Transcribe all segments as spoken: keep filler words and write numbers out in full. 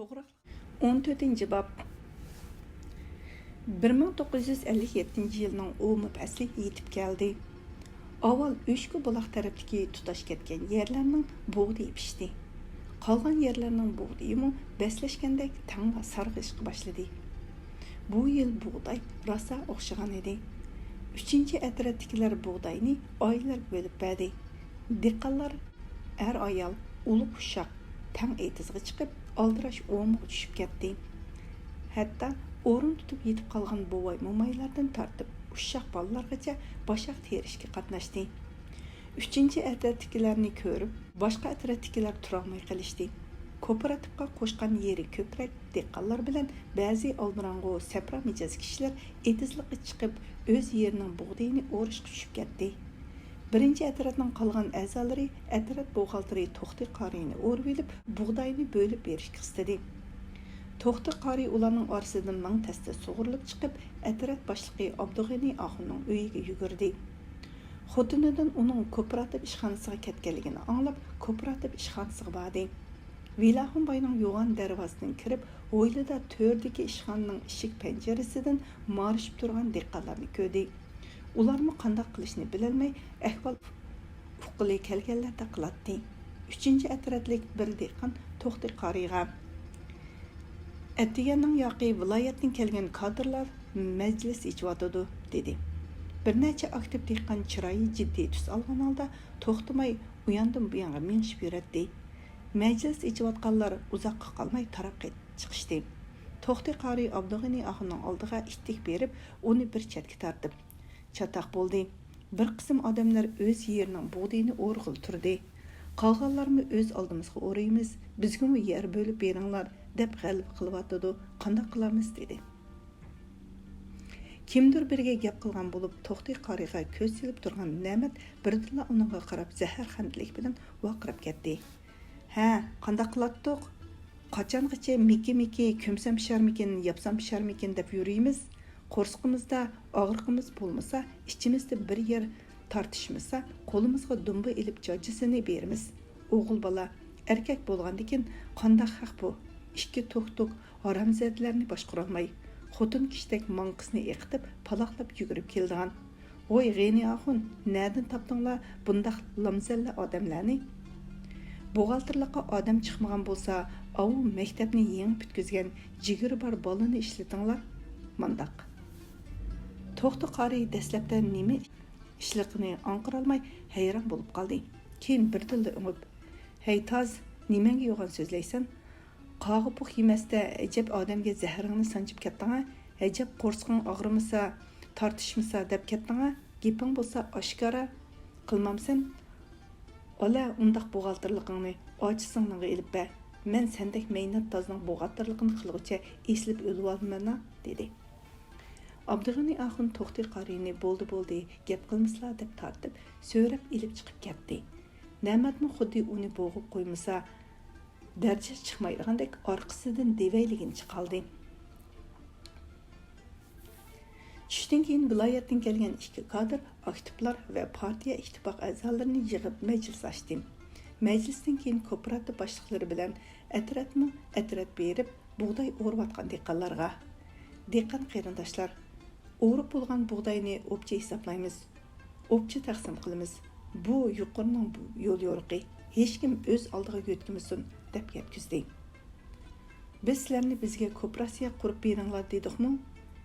توغرا. ئون تۆتىنچى باب. بىر مىڭ توققۇز يۈز ئەللىك يەتتىنچى يىلنىڭ ئومۇ پەسلى يېتىپ كەلدى. ئاۋۋال ئۆچكە بۇلاق تەرەپتىكى تۇتاش كەتكەن يەرلەرنىڭ بۇغدىيى پىشتى. قالغان يەرلەرنىڭ بۇغدىيىمۇ بەسلەشكەندەك تەڭلا سارغىيىشقا باشلىدى. بۇ يىل بۇغداي راسا ئوخشىغان ئىدى. ئۈچىنچى ئەترەتتىكىلەر بۇغداينى ئائىلىلەرگە بۆلۈپ بەردى. دېھقانلار ئەر-ئايال، ئۇلۇغ-ئۇششاق تەڭ ئېتىزغا چىقىپ، ئالدىراش ئومىغا چۈشۈپ كەتتى. ھەتتا ئورۇن تۇتۇپ يېتىپ قالغان بوۋاي-مومايلاردىن تارتىپ ئۇششاق بالىلارغىچە باشاق تېرىشكە قاتناشتى. ئۈچىنچى ئەترەتتىكىلەرنى كۆرۈپ، باشقا ئەترەتتىكىلەر تۇرالماي قېلىشتى. كوپىراتىپقا قوشقان يېرى كۆپرەك دېھقانلار بىلەن بەزى ئالدىراڭغۇ، سەپرا مىجەز كىشىلەر ئېتىزلىققا چىقىپ، ئۆز يېرىنىڭ بۇغدىيىنى ئورۇشقا چۈشۈپ كەتتى. بىرىنچى ئەترەتنىڭ قالغان ئەزالىرى ئەترەت بوغالتىرى توختى قارىينى ئورىۋېلىپ، بۇغداينى بۆلۈپ بېرىشكە قىستىدى. توختى قارىي ئۇلارنىڭ ئارىسىدىن مىڭ تەستە سۇغۇرۇلۇپ چىقىپ، ئەترەت باشلىقى ئابدۇغېنى ئاخۇننىڭ ئۆيىگە يۈگۈردى. خوتۇنىدىن ئۇنىڭ كوپىراتىپ ئىشخانىسىغا كەتكەنلىكىنى ئاڭلاپ، كوپىراتىپ ئىشخانىسىغا باردى. ۋېلاخۇن باينىڭ يوغان دەرۋازىسىدىن كىرىپ، ھويلىدا تۆردىكى ئىشخانىنىڭ ئىشىك پەنجىرىسىدىن مارىشىپ تۇرغان دېھقانلارنى كۆردى. ئۇلارمۇ قانداق قىلىشنى بىلەلمەي، ئەھۋال ئۇققىلى كەلگەنلەردەك قىلاتتى. ئۈچىنچى ئەترەتلىك بىر دېھقان توختى قارىيغا، «ئەتىگەننىڭ ياقى ۋىلايەتتىن كەلگەن كادىرلار مەجلىس ئېچىۋاتىدۇ» دېدى. بىر نەچچە ئاكتىپ دېھقان چىرايى جىددىي تۈس ئالغان ھالدا توختىماي ئۇياندىن بۇيانغا مېڭىشىپ يۈرەتتى. مەجلىس ئېچىۋاتقانلار ئۇزاققا قالماي تاراپ قېتىپ چىقىشتى. توختى قارىي ئابدۇغېنى ئاخۇننىڭ ئالدىغا ئىتتىك بېرىپ، ئۇنى بىر چەتكە تارتىپ، «چاتاق بولدى. بىر قىسىم ئادەملەر ئۆز يېرىنىڭ بۇغدىيىنى ئورغىلى تۇردى. قالغانلارمۇ ئۆز ئالدىمىزغا ئورۇيمىز، بىزگىمۇ يەر بۆلۈپ بېرىڭلار» دەپ غەلۋە قىلىۋاتىدۇ. قانداق قىلارمىز؟ دېدى. كىمدۇر بىرىگە گەپ قىلغان بولۇپ، توختى قارىيغا كۆز سېلىپ تۇرغان نەمەت بىردىنلا ئۇنىڭغا قاراپ زەھەرخەندىلىك بىلەن ۋارقىراپ كەتتى. «ھە، قانداق قىلاتتۇق؟ قاچانغىچە مىكى-مىكى كۆمسەم پىشارمىكىن، ياپسام پىشارمىكىن دەپ يۈرىمىز؟ قورسىقىمىزدا ئاغرىقىمىز بولمىسا، ئىچىمىزدە بىر يەر تارتىشمىسا، قولىمىزغا دۇمبا ئېلىپ جاجىسىنى بېرىمىز. ئوغۇل بالا، ئەركەك بولغاندىكىن قانداق ھەق بۇ؟ ئىككى توك-توك ھارامزادىلەرنى باشقۇرالماي، خوتۇن كىشىدەك ماڭقىسىنى ئېقىتىپ، پالاقلاپ يۈگۈرۈپ كېلىدىغان. ۋوي غېنى ئاخۇن، نەدىن تاپتىڭلار بۇنداق لامزەللە ئادەملەرنى؟ بوغالتىرلىققا ئادەم چىقمىغان بولسا، ئاۋۇ مەكتەپنى يېڭى پۈتكۈزگەن جىگىرى بار بالىنى ئىشلىتىڭلار مانداق.» توختى قارىي دەسلەپتە نېمە ئىشلىقىنى ئاڭقىرالماي ھەيران بولۇپ قالدى. كېيىن بىردىنلا ئۆڭۈپ، «ھەي تاز، نېمەڭگە يوغان سۆزلەيسەن؟ قاغا پۇخ يېمەستە ئەجەب ئادەمگە زەھىرىڭنى سانجىپ كەتتىڭە؟ ئەجەب قورسىقىڭ ئاغرىمىسا، تارتىشمىسا دەپ كەتتىڭە؟ گېپىڭ بولسا ئاشكارا قىلمامسەن؟ ئالە ئۇنداق بوغالتىرلىقىڭنى ئاچا سىڭلىڭغا ئېلىپ بەر. مەن سەندەك مەينەت تازنىڭ بوغالتىرلىقىنى قىلغۇچە ئېسىلىپ ئۆلۈۋالىمەنا» دېدى. ئابدۇغېنى ئاخۇن توختى قارىينى «بولدى، بولدى، گەپ قىلمىسىلا» دەپ تارتىپ، سۆرەپ ئېلىپ چىقىپ كەتتى. نەمەتمۇ خۇددى ئۇنى بوغۇپ قويمىسا، دەرىجىسى چىقمايدىغاندەك ئارقىسىدىن دېۋەيلىگىنىچە قالدى. چۈشتىن كېيىن ۋىلايەتتىن كەلگەن ئىككى كادىر ئاكتىپلار ۋە پارتىيە ئىتتىپاق ئەزالىرىنى يىغىپ مەجلىس ئاچتى. مەجلىستىن كېيىن كوپىراتىپ باشلىقلىرى بىلەن ئەترەتمۇ ئەترەت بېرىپ، بۇغداي ئورۇۋاتقان دېھقانلارغا، «دېھقان قېرىنداشلار، ئورۇپ بولغان بۇغداينى ئوپچە ھېسابلايمىز، ئوپچە تەقسىم قىلىمىز. بۇ يۇقىرىنىڭ يول يورۇقى، ھېچكىم ئۆز ئالدىغا يۆتكىمىسۇن» دەپ يەتكۈزدى. «بىز سىلەرنى بىزگە كوپىراتسىيە قۇرۇپ بېرىڭلار دېدۇقمۇ؟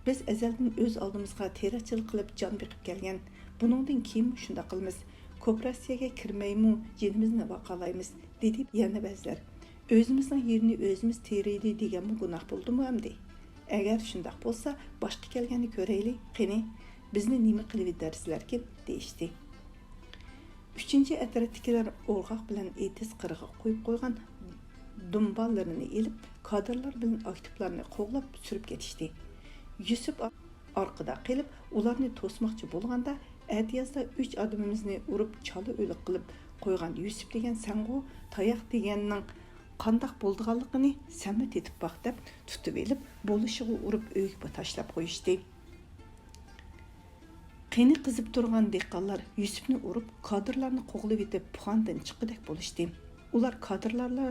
بىز ئەزەلدىن ئۆز ئالدىمىزغا تېرىقچىلىق قىلىپ جان بېقىپ كەلگەن. بۇنىڭدىن كېيىنمۇ شۇنداق قىلىمىز. كوپىراتسىيەگە كىرمەيمۇ جېنىمىزنى باقالايمىز» دېدى يەنە بەزىلەر. «ئۆزىمىزنىڭ يېرىنى ئۆزىمىز تېرىيلى دېگەنمۇ گۇناھ بولدىمۇ ئەمدى؟ ئەگەر شۇنداق بولسا، باشقا كەلگەننى كۆرەيلى، قېنى، بىزنى نېمە قىلىۋېتەرسىلەركىن؟» دېيىشتى. ئۈچىنچى ئەترەتتىكىلەر ئورغاق بىلەن ئېتىز قىرىغا قويۇپ قويغان دۇمبالىرىنى ئېلىپ، كادىرلار بىلەن ئاكتىپلارنى قوغلاپ سۈرۈپ كېتىشتى. يۈسۈپ ئارقىدا قېلىپ، ئۇلارنى توسماقچى بولغاندا، ئەتىيازدا ئۈچ ئادىمىمىزنى ئۇرۇپ، چالا ئۆلۈك قىلىپ قويغان يۈسۈپ دېگەن سەنغۇ، تاياق دېگەننىڭ قانداق بولىدىغانلىقىنى سەنمۇ تېتىپ باق دەپ تۇتۇۋېلىپ، بولۇشىغا ئۇرۇپ ئۆيگە تاشلاپ قويۇشتى. قېنى قىزىپ تۇرغان دېھقانلار يۈسۈپنى ئۇرۇپ، كادىرلارنى قوغلىۋېتىپ پۇخاندىن چىققۇدەك بولۇشتى. ئۇلار كادىرلارلا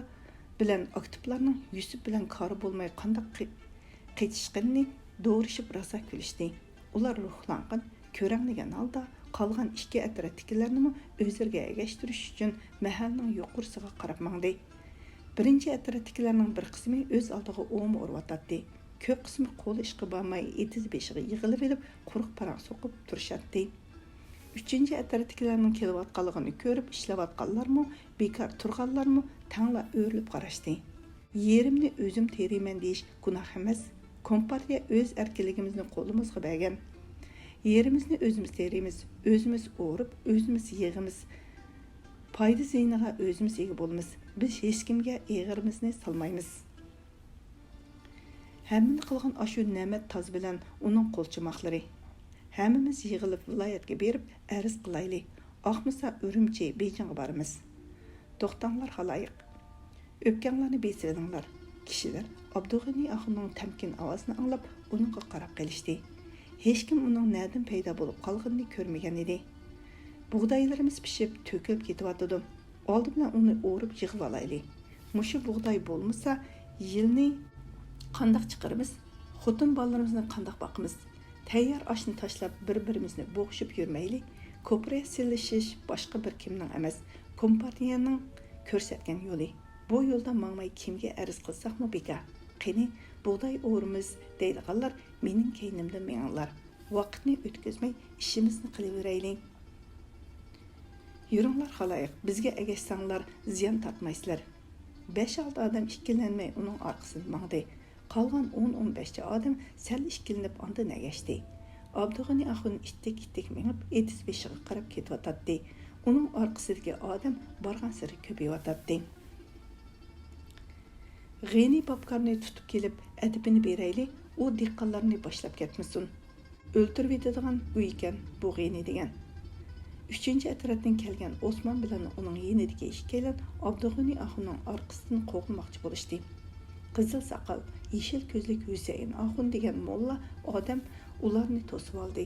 بىلەن ئاكتىپلارنىڭ يۈسۈپ بىلەن كارى بولماي قانداق قېچىشقىنىنى دورىشىپ راسا كۈلۈشتى. ئۇلار روھلانغان، كۆرەڭلىگەن ھالدا قالغان ئىككى ئەترەتتىكىلەرنىمۇ ئۆزلىرىگە ئەگەشتۈرۈش ئۈچۈن مەھەلنىڭ يۇقىرىسىغا قاراپ ماڭدى. بىرىنچى ئەترەتتىكىلەرنىڭ بىر قىسمى ئۆز ئالدىغا ئوۋما ئۇرۇۋاتاتتى. كۆپ قىسمى قولى ئىشقا بارماي، ئېتىز بېشىغا يىغىلىۋېلىپ، قۇرۇق پاراڭ سوقۇپ تۇرۇشاتتى. ئۈچىنچى ئەترەتتىكىلەرنىڭ كېلىۋاتقانلىقىنى كۆرۈپ، ئىشلەۋاتقانلارمۇ، بىكار تۇرغانلارمۇ تەڭلا ئۆرۈلۈپ قاراشتى. يېرىمنى ئۆزۈم تېرىيمەن دېيىش گۇناھ ئەمەس. كومپارتىيە ئۆز ئەركىنلىكىمىزنى قولىمىزغا بەرگەن. يېرىمىزنى ئۆزىمىز تېرىيمىز، ئۆزىمىز ئورۇپ، ئۆزىمىز يىغىمىز. پايدا زىيىنىغا ئۆزىمىز ئىگە بولىمىز. بىز ھېچكىمگە ئېغىرىمىزنى سالمايمىز. ھەممىنى قىلغان ئاشۇ نەمەت تاز بىلەن ئۇنىڭ قولچىماقلىرى. ھەممىمىز يىغىلىپ ۋىلايەتكە بېرىپ ئەرز قىلايلى. ئاقمىسا ئۈرۈمچى، بېيجىڭغا بارىمىز. توختاڭلار خالايىق. ئۆپكەڭلارنى بېسىۋېلىڭلار. كىشىلەر ئابدۇغېنى ئاخۇننىڭ تەمكىن ئاۋازىنى ئاڭلاپ ئۇنىڭغا قاراپ قېلىشتى. ھېچكىم ئۇنىڭ نەدىن پەيدا بولۇپ قالغىنىنى كۆرمىگەن ئىدى. بۇغدايلىرىمىز پىشىپ، تۆكۈلۈپ كېتىۋاتىدۇ. ئالدى بىلەن ئۇنى ئورۇپ يىغىۋالايلى. مۇشۇ بۇغداي بولمىسا، يىلنى قانداق چىقىرىمىز؟ خوتۇن بالىلىرىمىزنى قانداق باقىمىز؟ تەييار ئاشنى تاشلاپ، بىر-بىرىمىزنى بوغۇشۇپ يۈرمەيلى. كوپىراتسىيەلىشىش باشقا بىر كىمنىڭ ئەمەس، كومپارتىيەنىڭ كۆرسەتكەن يولى. بۇ يولدا ماڭماي كىمگە ئەرز قىلساقمۇ بىكار. قېنى، بۇغداي ئورىمىز دەيدىغانلار مېنىڭ كەينىمدىن مېڭىڭلار. ۋاقىتنى ئۆتكۈزمەي، ئىشىمىزنى قىلىۋېرەيلى. يۈرۈڭلار خالايىق، بىزگە ئەگەشسەڭلار زىيان تارتمايسىلەر. بەش-ئالتە ئادەم ئىككىلەنمەي ئۇنىڭ ئارقىسىدىن ماڭدى. قالغان ئون-ئون بەشچە ئادەم سەل ئىككىلىنىپ ئاندىن ئەگەشتى. ئابدۇغېنى ئاخۇن ئىتتىك-ئىتتىك مېڭىپ ئېتىز بېشىغا قاراپ كېتىۋاتاتتى. ئۇنىڭ ئارقىسىدىكى ئادەم بارغانسېرى كۆپىيىۋاتاتتى. غېنى بابكارنى تۇتۇپ كېلىپ، ئەدىپىنى بېرەيلى، ئۇ دېھقانلارنى باشلاپ كەتمىسۇن. ئۆلتۈرۈۋېتىدىغان ئۇ ئىكەن بۇ غېنى دېگەن. ئۈچىنچى ئەترەتتىن كەلگەن ئوسمان بىلەن ئۇنىڭ يېنىدىكى ئىككىيلەن ئابدۇغېنى ئاخۇننىڭ ئارقىسىدىن قوغلىماقچى بولۇشتى. قىزىل ساقال، يېشىل كۆزلۈك ھۈسەيىن ئاخۇن دېگەن موللا ئادەم ئۇلارنى توسۇۋالدى.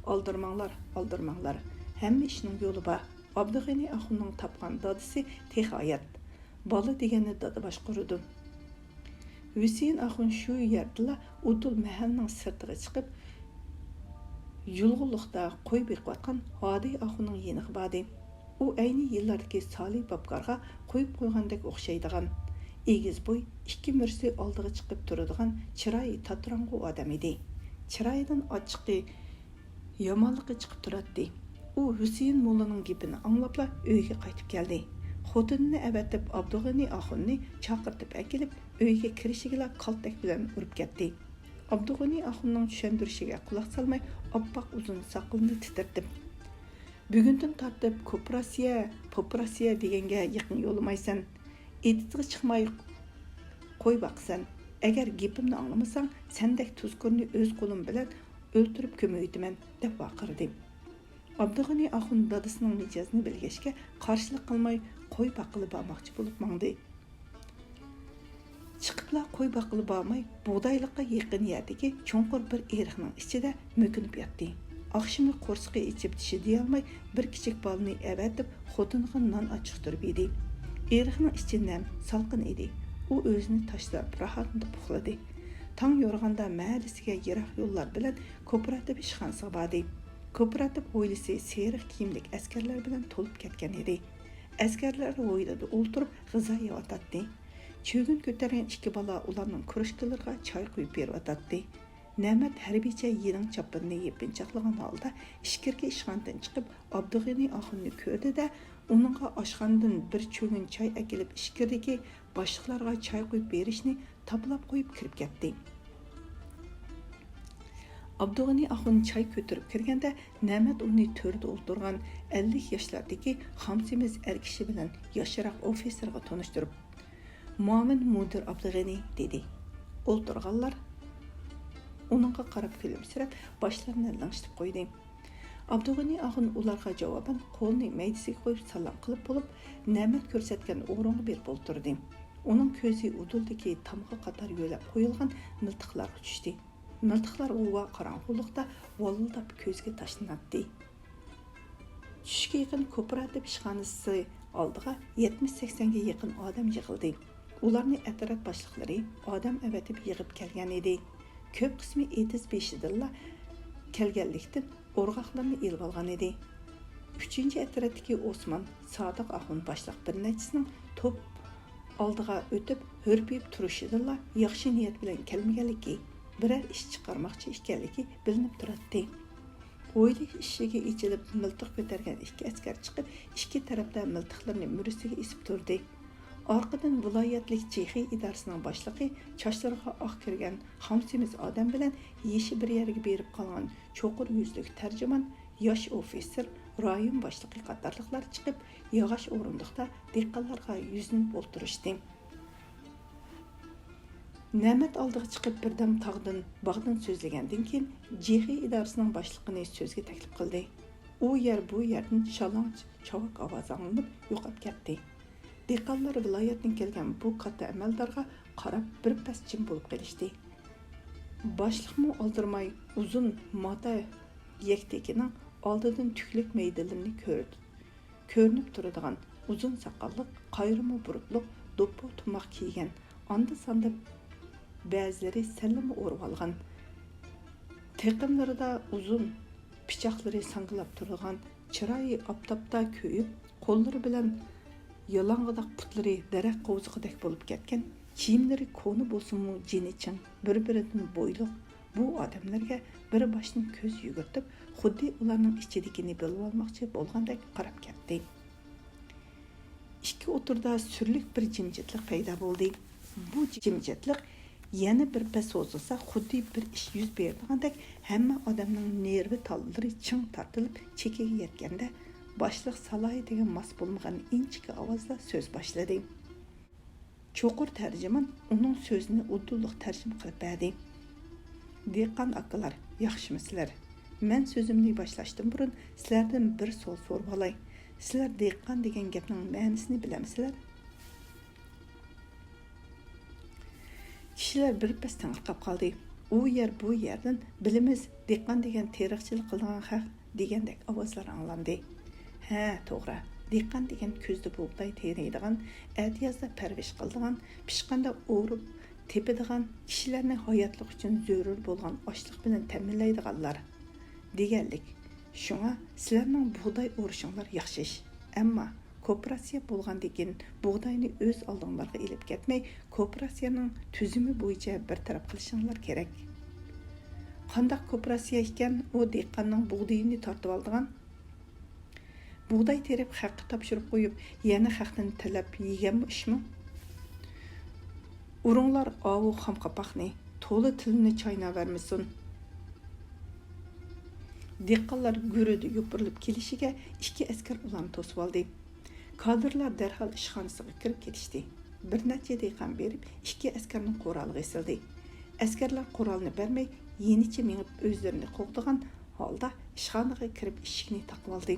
ئالدىرىماڭلار، ئالدىرىماڭلار، ھەممە ئىشنىڭ يولى بار. ئابدۇغېنى ئاخۇننىڭ تاپقان دادىسى تېخى ھايات. بالا دېگەننى دادا باشقۇرىدۇ. ھۈسەيىن ئاخۇن شۇ يەردىلا ئۇدۇل مەھەلنىڭ سىرتىغا چىقىپ، يۇلغۇنلۇقتا قوي بېقىۋاتقان ھادى ئاخۇننىڭ يېنىغا باردى. ئۇ ئەينى يىللاردىكى سالى بابكارغا قويۇپ قويغاندەك ئوخشايدىغان، ئېگىز بوي، ئىككى مۈرىسى ئالدىغا چىقىپ تۇرىدىغان چىرايى تاتىراڭغۇ ئادەم ئىدى. چىرايىدىن ئاچچىقى، يامانلىقى چىقىپ تۇراتتى. ئۇ ھۈسەيىن موللىنىڭ گېپىنى ئاڭلاپلا ئۆيىگە قايتىپ كەلدى. خوتۇنىنى ئەۋەتىپ، ئابدۇغېنى ئاخۇننى چاقىرتىپ ئەكېلىپ، ئۆيگە كىرىشىگىلا كالتەك بىلەن ئۇرۇپ كەتتى. ئابدۇغېنى ئاخۇننىڭ چۈشەندۈرۈشىگە قۇلاق سالماي، ئاپئاق ئۇزۇن ساقىلىنى تىترىتىپ، بۈگۈندىن تارتىپ كوپىراتسىيە، پوپىراتسىيە دېگەنگە يېقىن يولىمايسەن. ئېتىزغا چىقماي قوي باقىسەن. ئەگەر گېپىمنى ئاڭلىمىساڭ، سەندەك تۇزكورنى ئۆز قولۇم بىلەن ئۆلتۈرۈپ كۆمۈۋېتىمەن، دەپ ۋارقىرىدى. ئابدۇغېنى ئاخۇن دادىسىنىڭ مىجەزىنى بىلگەچكە، قارشىلىق قىلماي قوي باققىلى بارماقچى بولۇپ ماڭدى. چىقىپلا قوي باققىلى بارماي، بۇغدايلىققا يېقىن يەردىكى چوڭقۇر بىر ئېرىقنىڭ ئىچىدە مۆكۈنۈپ ياتتى. ئاخشىمى قورسىقى ئېچىپ چىدىيالماي، بىر كىچىك بالىنى ئەۋەتىپ، خوتۇنىغا نان ئاچىقتۇرۇپ يېدى. ئېرىقنىڭ ئىچى نەم، سالقىن ئىدى. ئۇ ئۆزىنى تاشلاپ، راھەتتە ئۇخلىدى. تاڭ يورۇغاندا مەھەللىسىگە يىراق يوللار بىلەن كوپىراتىپ ئىشخانىسىغا باردى. كوپىراتىپ ھويلىسى سېرىق كىيىملىك ئەسكەرلەر بىلەن تولۇپ كەتكەن ئىدى. ئەسكەرلەر ھويلىدا ئولتۇرۇپ غىزا يەۋاتاتتى. چۆگۈن كۆتەرگەن ئىككى بالا ئۇلارنىڭ كروشكىلىرىغا چاي قۇيۇپ بېرىۋاتاتتى. نەمەت ھەربىيچە يېنىڭ چاپىنىنى يېپىنچاقلىغان ھالدا ئىچكىرىكى ئىشخانىدىن چىقىپ، ئابدۇغېنى ئاخۇننى كۆردى-دە، ئۇنىڭغا ئاشخانىدىن بىر چۆگۈن چاي ئەكېلىپ، ئىچكىرىدىكى باشلىقلارغا چاي قۇيۇپ بېرىشنى تاپىلاپ قويۇپ كىرىپ كەتتى. ئابدۇغېنى ئاخۇن چاي كۆتۈرۈپ كىرگەندە، نەمەت ئۇنى تۆردە ئولتۇرغان ئەللىك ياشلاردىكى خام سېمىز ئەر كىشى بىلەن ياشراق ئوفىتسېرغا تونۇشتۇرۇپ، «مۇئاۋىن مۇدىر ئابدۇغېنى» دېدى. ئولتۇرغانلار ئۇنىڭغا قاراپ كۈلۈمسىرەپ، باشلىرىنى لىڭشىتىپ قويدى. ئابدۇغېنى ئاخۇن ئۇلارغا جاۋابەن قولىنى مەيدىسىگە قويۇپ سالام قىلىپ بولۇپ، نەمەت كۆرسەتكەن ئورۇنغا بېرىپ ئولتۇردى. ئۇنىڭ كۆزى ئۇدۇلدىكى تامغا قاتار يۆلەپ قويۇلغان مىلتىقلارغا چۈشتى. مىلتىقلار غۇۋا قاراڭغۇلۇقتا ۋالىلداپ كۆزگە تاشلىناتتى. چۈشكە يېقىن كوپىراتىپ ئىشخانىسى ئالدىغا يەتمىش-سەكسەنگە يېقىن ئادەم يىغىلدى. ئۇلارنى ئەترەت باشلىقلىرى ئادەم ئەۋەتىپ يىغىپ كەلگەن ئىدى. كۆپ قىسمى ئېتىز بېشىدىنلا كەلگەنلىكتىن، ئورغاقلىرىنى ئېلىۋالغان ئىدى. ئۈچىنچى ئەترەتتىكى ئوسمان سادىق ئاخۇن باشلىق بىر نەچچىسىنىڭ توپ ئالدىغا ئۆتۈپ، ھۈرپىيىپ تۇرۇشىدىنلا ياخشى نىيەت بىلەن كەلمىگەنلىكى، بىرەر ئىش چىقارماقچى ئىكەنلىكى بىلىنىپ تۇراتتى. ھويلا ئىشىكى ئېچىلىپ، مىلتىق كۆتەرگەن ئىككى ئەسكەر چىقىپ، ئىككى تەرەپتە مىلتىقلىرىنى مۈرىسىگە ئېسىپ تۇردى. ئارقىدىن ۋىلايەتلىك جېخې ئىدارىسىنىڭ باشلىقى، چاچلىرىغا ئاق كىرگەن خام سېمىز ئادەم بىلەن يېشى بىر يەرگە بېرىپ قالغان چوقۇر يۈزلۈك تەرجىمان، ياش ئوفىتسېر، رايون باشلىقى قاتارلىقلار چىقىپ، ياغاچ ئورۇندۇقتا دېھقانلارغا يۈزلىنىپ ئولتۇرۇشتى. نەمەت ئالدىغا چىقىپ، بىردەم تاغدىن، باغدىن سۆزلىگەندىن كېيىن، جېخې ئىدارىسىنىڭ باشلىقىنى سۆزگە تەكلىپ قىلدى. ئۇ يەر بۇ يەردىن شالاڭ چاۋاك ئاۋازى ئاڭلىنىپ يوقاپ كەتتى. دېھقانلار ۋىلايەتتىن كەلگەن بۇ كاتتا ئەمەلدارغا قاراپ بىر پەس جىم بولۇپ قېلىشتى. باشلىقمۇ ئالدىرىماي ئۇزۇن ماتا يەكتىكىنىڭ ئالدىدىن تۈكلۈك مەيدىلىرىنى كۆر-، كۆرۈنۈپ تۇرىدىغان ئۇزۇن ساقاللىق، قايرىمۇ بۇرۇتلۇق، دوپپا تۇماق كىيگەن، ئاندا-ساندا بەزىلىرى سەللىمۇ ئورىۋالغان، تېقىملىرىدا ئۇزۇن پىچاقلىرى ساڭگىلاپ تۇرىدىغان، چىرايى ئاپتاپتا كۆيۈپ، قوللىرى بىلەن يالاڭغىداق، پۇتلىرى دەرەخ قوۋزىقىدەك بولۇپ كەتكەن، كىيىملىرى كونا بولسىمۇ جېنى چىڭ، بىر-بىرىدىن بويلۇق بۇ ئادەملەرگە بىر باشتىن كۆز يۈگۈرتۈپ، خۇددى ئۇلارنىڭ ئىچىدىكىنى بىلىۋالماقچى بولغاندەك قاراپ كەتتى. ئىككى ئوتتۇرىدا سۈرلۈك بىر جىمجىتلىق پەيدا بولدى. بۇ جىمجىتلىق يەنە بىر پەس سوزۇلسا، خۇددى بىر ئىش يۈز بېرىدىغاندەك، ھەممە ئادەمنىڭ نېرۋا تاللىرى چىڭ تارتىلىپ، چېكىگە يەتكەندە، باشلىق سالاھىيىتىگە ماس بولمىغان ئىنچىكە ئاۋازدا سۆز باشلىدى. چوقۇر تەرجىمان ئۇنىڭ سۆزىنى ئۇدۇللۇق تەرجىمە قىلىپ بەردى. دېھقان ئاكىلار، ياخشىمۇسىلەر؟ مەن سۆزۈمنى باشلاشتىن بۇرۇن سىلەردىن بىر سوئال سورىۋالاي. سىلەر دېھقان دېگەن گەپنىڭ مەنىسىنى بىلەمسىلەر؟ كىشىلەر بىر پەس تېڭىرقاپ قالدى. ئۇ يەر بۇ يەردىن، بىلىمىز، دېھقان دېگەن تېرىقچىلىق قىلىدىغان خەق، دېگەندەك ئاۋازلار ئاڭلاندى. ھە، توغرا، دېھقان دېگەن كۈزدە بۇغداي تېرىيدىغان، ئەتىيازدا پەرۋىش قىلىدىغان، پىشقاندا ئورۇپ تېپىدىغان، كىشىلەرنى ھاياتلىق ئۈچۈن زۆرۈر بولغان ئاشلىق بىلەن تەمىنلەيدىغانلار دېگەنلىك. شۇڭا سىلەرنىڭ بۇغداي ئورۇشۇڭلار ياخشى ئىش. ئەمما كوپىراتسىيە بولغاندىكىن، بۇغداينى ئۆز ئالدىڭلارغا ئېلىپ كەتمەي، كوپىراتسىيەنىڭ تۈزۈمى بويىچە بىر تەرەپ قىلىشىڭلار كېرەك. قانداق كوپىراتسىيە ئىكەن ئۇ؟ دېھقاننىڭ بۇغدىيىنى تارتىۋالىدىغان، بۇغداي تېرىپ خەققە تاپشۇرۇپ قويۇپ، يەنە خەقتىن تەلەپ يېگەنمۇ ئىشمۇ؟ ئۇرۇڭلار ئاۋۇ خام قاپاقنى، تولا تىلىنى چايناۋەرمىسۇن. دېھقانلار گۈررىدە يوپۇرۇلۇپ كېلىشىگە ئىككى ئەسكەر ئۇلارنى توسۇۋالدى. كادىرلار دەرھال ئىشخانىسىغا كىرىپ كېتىشتى. بىر نەچچە دېھقان بېرىپ، ئىككى ئەسكەرنىڭ قورالىغا ئېسىلدى. ئەسكەرلەر قورالنى بەرمەي، يېنىچە مېڭىپ، ئۆزلىرىنى قوغدىغان ھالدا ئىشخانىغا كىرىپ ئىشىكنى تاقىۋالدى.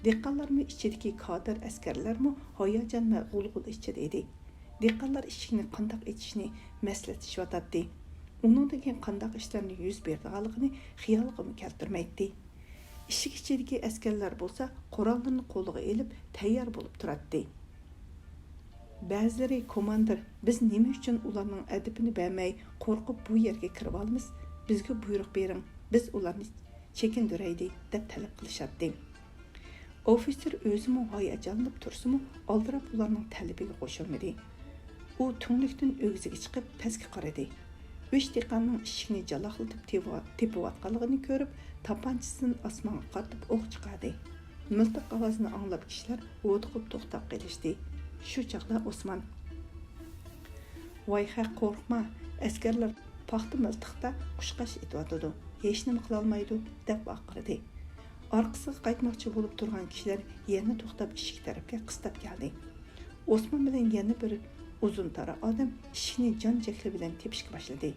دېھقانلارمۇ، ئىچىدىكى كادىر ئەسكەرلەرمۇ ھاياجان ۋە غۇلغۇلا ئىچىدە ئىدى. دېھقانلار ئىشىكنى قانداق ئېچىشنى مەسلىھەتلىشىۋاتاتتى. ئۇنىڭدىن كېيىن قانداق ئىشلارنىڭ يۈز بېرىدىغانلىقىنى خىيالىغىمۇ كەلتۈرمەيتتى. ئىشىك ئىچىدىكى ئەسكەرلەر بولسا قوراللىرىنى قولىغا ئېلىپ تەييار بولۇپ تۇراتتى. بەزىلىرى، كوماندىر، بىز نېمە ئۈچۈن ئۇلارنىڭ ئەدىپىنى بەرمەي قورقۇپ بۇ يەرگە كىرىۋالىمىز؟ بىزگە بۇيرۇق بېرىڭ، بىز ئۇلارنى چېكىندۈرەيلى، دەپ تەلەپ قىلىشاتتى. ئوفىتسېر ئۆزىمۇ ھاياجانلىنىپ تۇرسىمۇ، ئالدىراپ ئۇلارنىڭ تەلىپىگە قوشۇلمىدى. ئۇ تۈڭلۈكتىن ئۆگزىگە چىقىپ پەسكە قارىدى. ئۈچ دېھقاننىڭ ئىشىكنى جالاقلىتىپ تېۋا-، تېپىۋاتقانلىقىنى كۆرۈپ، تاپانچىسىدىن ئاسمانغا قارىتىپ ئوق چىقاردى. مىلتىق ئاۋازىنى ئاڭلاپ كىشىلەر ھودۇقۇپ توختاپ قېلىشتى. شۇ چاغدا ئوسمان، ۋاي خەق، قورقما، ئەسكەرلەر پاختا مىلتىقتا قۇشقاچ ئېتىۋاتىدۇ، ھېچنېمە قىلالمايدۇ، دەپ ۋارقىرىدى. ئارقىسىغا قايتماقچى بولۇپ تۇرغان كىشىلەر يەنە توختاپ ئىشىك تەرەپكە قىستاپ كەلدى. ئوسمان بىلەن يەنە بىر ئۇزۇن تارا ئادەم ئىشىكنى جان جەھلى بىلەن تېپىشكە باشلىدى.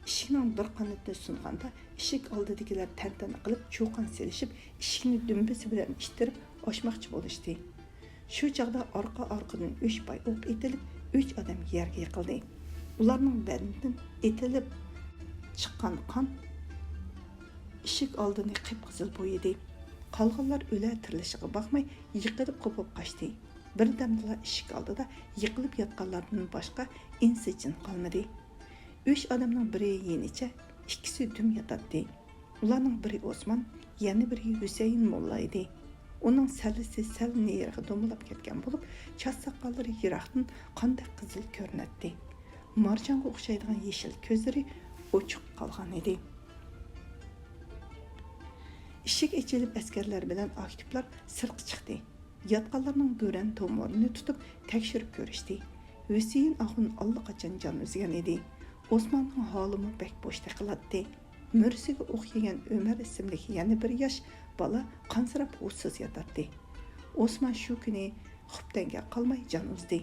ئىشىكنىڭ بىر قانىتىنى سۇنغاندا، ئىشىك ئالدىدىكىلەر تەنتەنە قىلىپ چۇقان سېلىشىپ، ئىشىكنى دۈمبىسى بىلەن ئىتتىرىپ ئاچماقچى بولۇشتى. شۇ چاغدا ئارقا-ئارقىدىن ئۈچ پاي ئوق ئېتىلىپ، ئۈچ ئادەم يەرگە يىقىلدى. ئۇلارنىڭ بەدىنىدىن ئېتىلىپ چىققان قان ئىشىك ئالدىنى قىپقىزىل بويىدى. قالغانلار ئۆلە تىرىلىشىغا باقماي، يىقىلىپ قوپۇپ قاچتى. بىردەمدىلا ئىشىك ئالدىدا يىقىلىپ ياتقانلاردىن باشقا ئىنسى-جىن قالمىدى. ئۈچ ئادەمنىڭ بىرى يېنىچە، ئىككىسى دۈم ياتاتتى. ئۇلارنىڭ بىرى ئوسمان، يەنە بىرى ھۈسەيىن موللا ئىدى. ئۇنىڭ سەللىسى سەل نېرىغا دومىلاپ كەتكەن بولۇپ، چاچ ساقاللىرى يىراقتىن قاندەك قىزىل كۆرۈنەتتى. مارجانغا ئوخشايدىغان يېشىل كۆزلىرى ئوچۇق قالغان ئىدى. ئىشىك ئېچىلىپ، ئەسكەرلەر بىلەن ئاكتىپلار سىرتقا چىقتى. ياتقانلارنىڭ گۆرەن تومۇرىنى تۇتۇپ تەكشۈرۈپ كۆرۈشتى. ھۈسەيىن ئاخۇن ئاللىقاچان جان ئۈزگەن ئىدى. ئوسماننىڭ ھالىمۇ بەك بوشتەك قىلاتتى. مۈرىسىگە ئوخشىگەن ئۆمەر ئىسىملىك يەنە بىر ياش بالا قانسىراپ ھوشسىز ياتاتتى. ئوسمان شۇ كۈنى خۇپتەنگە قالماي جان ئۈزدى.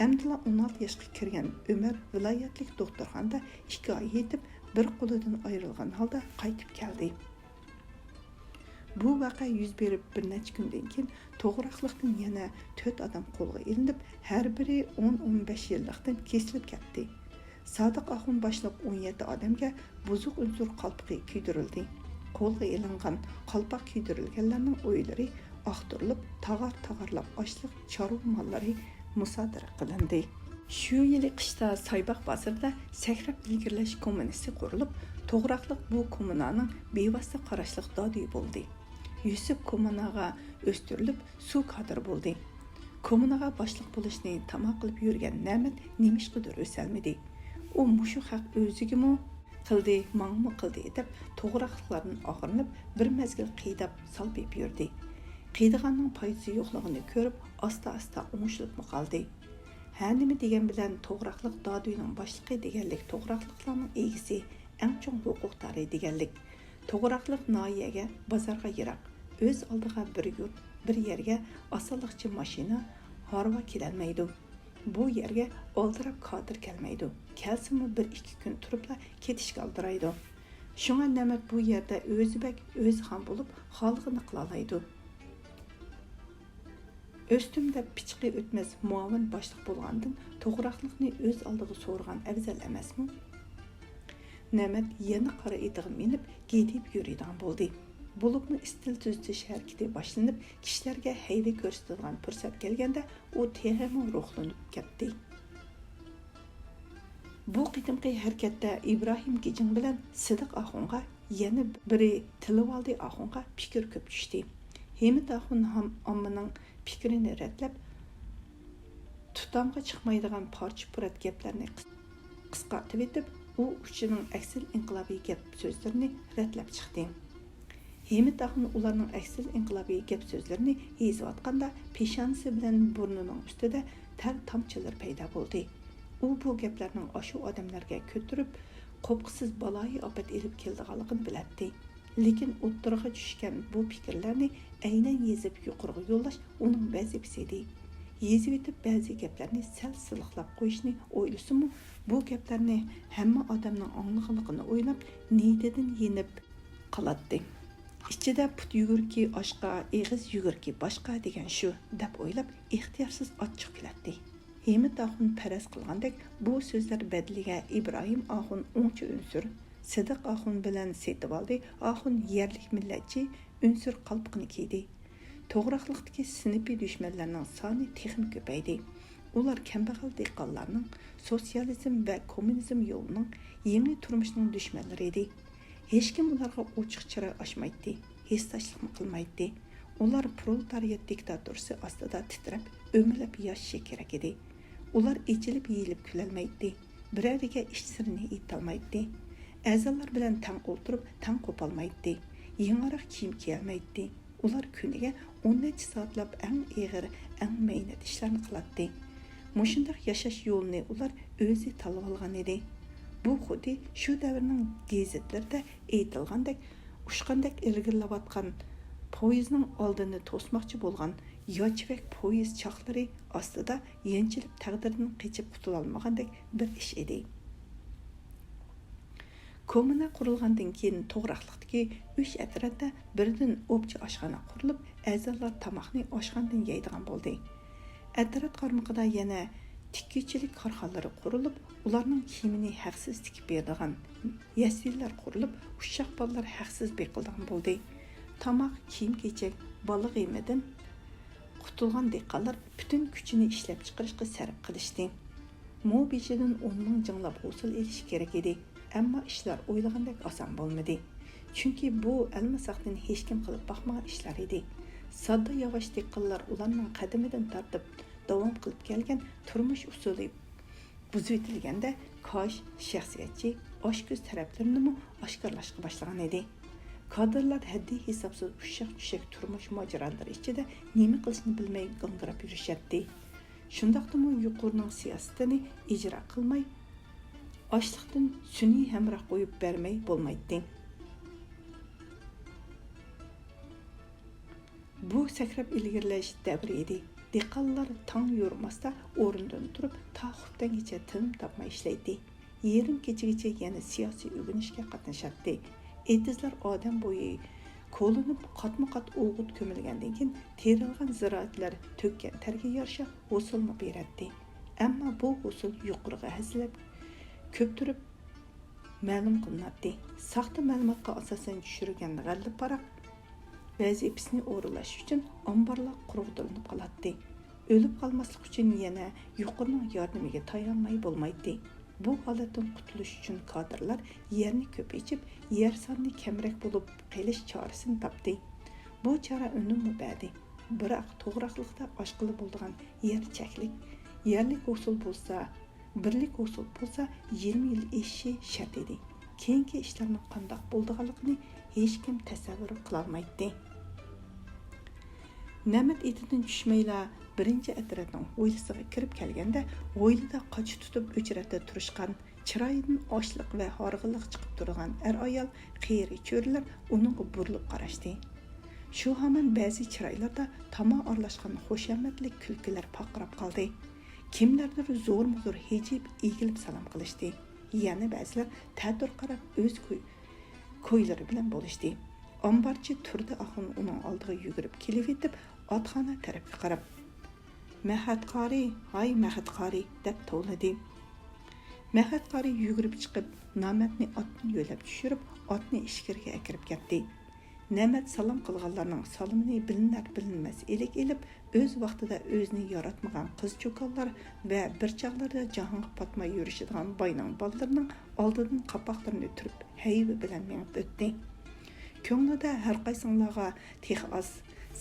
ئەمدىلا ئون ئالتە ياشقا كىرگەن ئۆمەر ۋىلايەتلىك دوختۇرخانىدا ئىككى ئاي يېتىپ، بىر قولىدىن ئايرىلغان ھالدا قايتىپ كەلدى. بۇ ۋەقە يۈز بېرىپ بىر نەچچە كۈندىن كېيىن، توغراقلىقتىن يەنە تۆت ئادەم قولغا ئېلىنىپ، ھەر بىرى ئون، ئون بەش يىللىقتىن كېسىلىپ كەتتى. سادىق ئاخۇن باشلىق ئون يەتتە ئادەمگە بۇزۇق ئۇنسۇر قالپىقى كىيدۈرۈلدى. قولغا ئېلىنغان قالپاق كىيدۈرۈلگەنلەرنىڭ ئۆيلىرى ئاختۇرۇلۇپ، تاغار-تاغارلاپ ئاشلىق، چارۋا ماللىرى مۇسادىرە قىلىندى. شۇ يىلى قىشتا سايباغ بازىرىدا سەكرەپ ئىلگىرىلەش كوممۇنىسى قۇرۇلۇپ، توغراقلىق بۇ كوممۇنانىڭ بىۋاسىتە قاراشلىق دادۈيى بولدى. يۈسۈپ كوممۇناغا ئۆستۈرۈلۈپ، سۇ كادىرى بولدى. كوممۇناغا باشلىق بولۇشنى تاما قىلىپ يۈرگەن نەمەت نېمىشقىدۇر ئۆسەلمىدى. ئۇ مۇشۇ خەق ئۆزىگىمۇ قىلدى، ماڭىمۇ قىلدى دەپ، توغراقلىقلاردىن ئاغرىنىپ، بىر مەزگىل قىيداپ، سالپىيىپ يۈردى. قىيدىغاننىڭ پايدىسى يوقلۇقىنى كۆرۈپ، ئاستا-ئاستا ئوڭشىلىپمۇ قالدى. ھە نېمە دېگەن بىلەن توغراقلىق دادۈينىڭ باشلىقى دېگەنلىك، توغراقلىقلارنىڭ ئىگىسى، ئەڭ چوڭ ھوقۇقدارى دېگەنلىك. توغراقلىق ناھىيەگە، بازارغا يىراق. ئۆز ئالدىغا بىر يۇرت، بىر يەرگە ئاسانلىقچە ماشىنا، ھارۋا كېلەلمەيدۇ. بۇ يەرگە ئالدىراپ كادىر كەلمەيدۇ. كەلسىمۇ بىر ئىككى كۈن تۇرۇپلا كېتىشكە ئالدىرايدۇ. شۇڭا نەمەت بۇ يەردە ئۆزى بەگ، ئۆزى خان بولۇپ، خالىغىنى قىلالايدۇ. ئۆستۈم دەپ پىچىقى ئۆتمەس مۇئاۋىن باشلىق بولغاندىن، توغراقلىقنى ئۆز ئالدىغا سورىغان ئەۋزەل ئەمەسمۇ؟ نەمەت يەنە قارا ئېتىغا مىنىپ، گىدىيىپ يۈرىدىغان بولدى. بولۇپمۇ ئىستىل تۈزىتىش ھەرىكىتى باشلىنىپ، كىشىلەرگە ھەيۋە كۆرسىتىدىغان پۇرسەت كەلگەندە، ئۇ تېخىمۇ روھلىنىپ كەتتى. بۇ قېتىمقى ھەرىكەتتە ئىبراھىم گىجىڭ بىلەن سىدىق ئاخۇنغا، يەنە بىرى تىلىۋالدى ئاخۇنغا پىكىر كۆپ چۈشتى. ھىمىت ئاخۇن ھام ئاممىنىڭ پىكرىنى رەتلەپ، تۇتامغا چىقمايدىغان پارچە-پۇرات گەپلەرنى قىس-، قىسقارتىۋېتىپ، ئۇ ئۇچىنىڭ ئەكسىل ئىنقىلابىي گەپ-سۆزلىرىنى رەتلەپ چىقتى. ھىمىت ئاخۇن ئۇلارنىڭ ئەكسىل ئىنقىلابىي گەپ-سۆزلىرىنى يېزىۋاتقاندا، پېشانىسى بىلەن بۇرنىنىڭ ئۈستىدە تەر تامچىلىرى پەيدا بولدى. ئۇ بۇ گەپلەرنىڭ ئاشۇ ئادەملەرگە كۆتۈرۈپ، قوپقۇسىز بالايىئاپەت ئېلىپ كېلىدىغانلىقىنى بىلەتتى. لېكىن ئوتتۇرىغا چۈشكەن بۇ پىكىرلەرنى ئەينەن يېزىپ يۇقىرىغا يوللاش ئۇنىڭ ۋەزىپىسى ئىدى. يېزىۋېتىپ بەزى گەپلەرنى سەل سىلىقلاپ قويۇشنى ئويلىسىمۇ، بۇ گەپلەرنى ھەممە ئادەمنىڭ ئاڭلىغانلىقىنى ئويلاپ، نىيىتىدىن يېنىپ قالاتتى. ئىچىدە «پۇت يۈگۈرۈكى ئاشقا، ئېغىز يۈگۈرۈكى باشقا» دېگەن شۇ، دەپ ئويلاپ، ئىختىيارسىز ئاچچىق كۈلەتتى. ھىمىت ئاخۇن پەرەز قىلغاندەك، بۇ سۆزلەر بەدىلىگە ئىبراھىم ئاخۇن ئوڭچە ئۈنسۈر، سىدىق ئاخۇن بىلەن سېتىۋالدى ئاخۇن يەرلىك مىللەتچى ئۈنسۈر قالپىقىنى كىيدى. توغراقلىقتىكى سىنىپىي دۈشمەنلەرنىڭ سانى تېخىمۇ كۆپەيدى. ئۇلار كەمبەغەل دېھقانلارنىڭ سوتسىيالىزم ۋە كوممۇنىزم يولىنىڭ، يېڭى تۇرمۇشنىڭ دۈشمەنلىرى ئىدى. ھېچكىم ئۇلارغا ئوچۇق چىراي ئاچمايتتى، ھېسداشلىقمۇ قىلمايتتى. ئۇلار پرولېتارىيات دىكتاتورىسى ئاستىدا تىترەپ، ئۆمىلەپ ياشىشى كېرەك ئىدى. ئۇلار ئېچىلىپ يېيىلىپ كۈلەلمەيتتى. بىرەرىگە ئىچ سىرىنى ئېيتالمايتتى. ئەزالار بىلەن تەڭ ئولتۇرۇپ، تەڭ قوپالمايتتى. يېڭىراق كىيىم كىيەلمەيتتى. ئۇلار كۈنىگە ئون نەچچە سائەتلەپ ئەڭ ئېغىر، ئەڭ مەينەت ئىشلارنى قىلاتتى. مۇشۇنداق ياشاش يولىنى ئۇلار ئۆزى تاللىۋالغان ئىدى. بۇ خۇددى شۇ دەۋرنىڭ گېزىتلىرىدە ئېيتىلغاندەك، ئۇچقاندەك ئىلگىرىلەۋاتقان پويىزنىڭ ئالدىنى توسماقچى بولغان ياچىۋەك پويىز چاقلىرى ئاستىدا يەنچىلىپ تەقدىردىن قېچىپ قۇتۇلالمىغاندەك بىر ئىش ئىدى. كوممۇنا قۇرۇلغاندىن كېيىن توغراقلىقتىكى ئۈچ ئەترەتتە بىردىن ئوپچە ئاشخانا قۇرۇلۇپ، ئەزالار تاماقنى ئاشخانىدىن يەيدىغان بولدى. ئەترەت قارمىقىدا يەنە تىككۈچىلىك كارخانىلىرى قۇرۇلۇپ، ئۇلارنىڭ كىيىمىنى ھەقسىز تىكىپ بېرىدىغان يەسلىلەر قۇرۇلۇپ، ئۇششاق بالىلار ھەقسىز بېقىلىدىغان بولدى. تاماق، كىيىم-كېچەك، بالا غېمىدىن قۇتۇلغان دېھقانلار پۈتۈن كۈچىنى ئىشلەپچىقىرىشقا سەرپ قىلىشتى. مو بېشىدىن ئون مىڭ جىڭلاپ ھوسۇل ئېلىش كېرەك ئىدى، ئەمما ئىشلار ئويلىغاندەك ئاسان بولمىدى. چۈنكى بۇ ئەلمىساقتىن ھېچكىم قىلىپ باقمىغان ئىشلار ئىدى. ساددا ياۋاش دېھقانلار ئۇلارنىڭ قەدىمىدىن تارتىپ داۋام قىلىپ كەلگەن تۇرمۇش ئۇسۇلى بۇزۇۋېتىلگەندە، كاش، شەخسىيەتچى، ئاچكۆز تەرەپلىرىنىمۇ ئاشكارىلاشقا باشلىغان ئىدى. كادىرلار ھەددى ھېسابسىز ئۇششاق-چۈششەك تۇرمۇش ماجىرالىرى ئىچىدە نېمە قىلىشنى بىلمەي گاڭگىراپ يۈرۈشەتتى. شۇنداقتىمۇ يۇقىرىنىڭ سىياسىتىنى ئىجرا قىلماي، ئاشلىقتىن سۈنئىي ھەمراھ قويۇپ بەرمەي بولمايتتى. بۇ سەكرەپ ئىلگىرىلەش دەۋرى ئىدى. دېھقانلار تاڭ يورۇماستا ئورنىدىن تۇرۇپ، تا خۇپتەنگىچە تىنىم تاپماي ئىشلەيتتى. يېرىم كېچىگىچە يەنە سىياسىي ئۆگىنىشكە قاتنىشاتتى. ئېتىزلار ئادەم بويى كولىنىپ، قاتمۇ قات ئوغۇت كۆمۈلگەندىن كېيىن، تېرىلغان زىرائەتلەر تۆككەن تەرگە يارىشا ھوسۇلمۇ بېرەتتى. ئەمما بۇ ھوسۇل يۇقىرىغا ھەسسىلەپ كۆپتۈرۈپ مەلۇم قىلىناتتى. ساختا مەلۇماتقا ئاساسەن چۈشۈرگەن غەللە پاراق ۋەزىپىسىنى ئورۇنلاش ئۈچۈن ئامبارلار قۇرغۇتۇلۇنۇپ قالاتتى. ئۆلۈپ قالماسلىق ئۈچۈن يەنە يۇقىرىنىڭ ياردىمىگە تايانماي بولمايتتى. بۇ ھالەتتىن قۇتۇلۇش ئۈچۈن كادىرلار يەرنى كۆپ ئېچىپ، يەر سانى كەمرەك بولۇپ قېلىش چارىسىنى تاپتى. بۇ چارە ئۈنۈممۇ بەردى. بىراق توغراقلىقتا ئاشقىلى بولىدىغان يەر چەكلىك. يەرلىك ھوسۇل بولسا، بىرلىك ھوسۇل بولسا يىگىرمە يىل ئېشىشى شەرت ئىدى. كېيىنكى ئىشلارنىڭ قانداق بولىدىغانلىقىنى ھېچكىم تەسەۋۋۇر قىلالمايتتى. نەمەت ئېتىدىن چۈشمەيلا بىرىنچى ئەترەتنىڭ ھويلىسىغا كىرىپ كەلگەندە، ھويلىدا قاچا تۇتۇپ ئۆچرەتتە تۇرۇشقان، چىرايىدىن ئاچلىق ۋە ھارغىنلىق چىقىپ تۇرىدىغان ئەر-ئايال، قېرى-چۆرىلەر ئۇنىڭغا بۇرۇلۇپ قاراشتى. شۇ ھامان بەزى چىرايلاردا تاما ئارىلاشقان خۇشامەتلىك كۈلكىلەر پارقىراپ قالدى. كىملەردۇر زورمۇ زور ھىجىيىپ ئېگىلىپ سالام قىلىشتى. يەنە بەزىلەر تەتۈر قاراپ ئۆز كوي-، كويلىرى بىلەن بولۇشتى. ئامبارچى تۇردى ئاخۇن ئۇنىڭ ئالدىغا يۈگۈرۈپ كېلىۋېتىپ، ئاتخانا تەرەپكە قاراپ، «مەھەت قارى، ھاي مەھەت قارى!» دەپ توۋلىدى. مەھەت قارى يۈگۈرۈپ چىقىپ، نامەتنى ئاتتىن يۆلەپ چۈشۈرۈپ، ئاتنى ئىچكىرىگە ئەكىرىپ كەتتى. نەمەت سالام قىلغانلارنىڭ سالىمىنى بىلىنەر-بىلىنمەس ئىلىك ئېلىپ، ئۆز ۋاقتىدا ئۆزىنى ياراتمىغان قىز-چوكانلار ۋە بىر چاغلاردا جاھانغا پاتماي يۈرۈشىدىغان باينىڭ بالىلىرىنىڭ ئالدىدىن قاپاقلىرىنى تۈرۈپ، ھەيۋە بىلەن مېڭىپ ئۆتتى. كۆڭلىدە، «ھەرقايسىڭلارغا تېخى ئاز.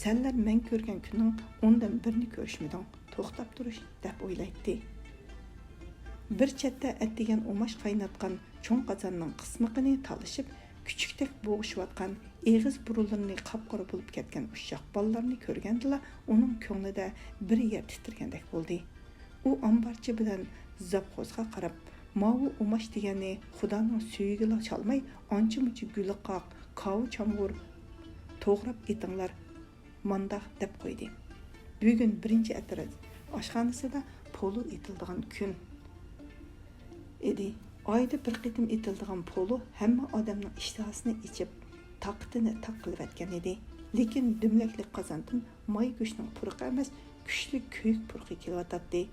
سەنلەر مەن كۆرگەن كۈننىڭ ئوندىن بىرىنى كۆرۈشمىدىڭ. توختاپ تۇرۇش» دەپ ئويلايتتى. بىر چەتتە ئەتىگەن ئۇماش قايناتقان چوڭ قازاننىڭ قىسمىقىنى تالىشىپ، كۈچۈكتەك بوغۇشۇۋاتقان، ئېغىز بۇرۇنلىرىنى قاپقارا بولۇپ كەتكەن ئۇششاق بالىلارنى كۆرگەندىلا، ئۇنىڭ كۆڭلىدە بىر يەر تىترىگەندەك بولدى. ئۇ ئامبارچى بىلەن زاپخوزغا قاراپ، «ماۋۇ ئۇماش دېگەننى خۇدانىڭ سۆيۈگىلا چالماي، ئانچە-مۇنچە گۈلىقاق، كاۋا چامغۇر توغراپ ئېتىڭلار، مانداق» دەپ قويدى. بۈگۈن بىرىنچى ئەترەت ئاشخانىسىدا پولۇ ئېتىلىدىغان كۈن ئىدى. ئايدا بىر قېتىم ئېتىلىدىغان پولۇ ھەممە ئادەمنىڭ ئىشتىھاسىنى ئېچىپ، تاقىتىنى تاق قىلىۋەتكەن ئىدى. لېكىن دۈملەكلىك قازاندىن ماي گۆشنىڭ پۇرىقى ئەمەس، كۈچلۈك كۆيۈك پۇرىقى كېلىۋاتاتتى.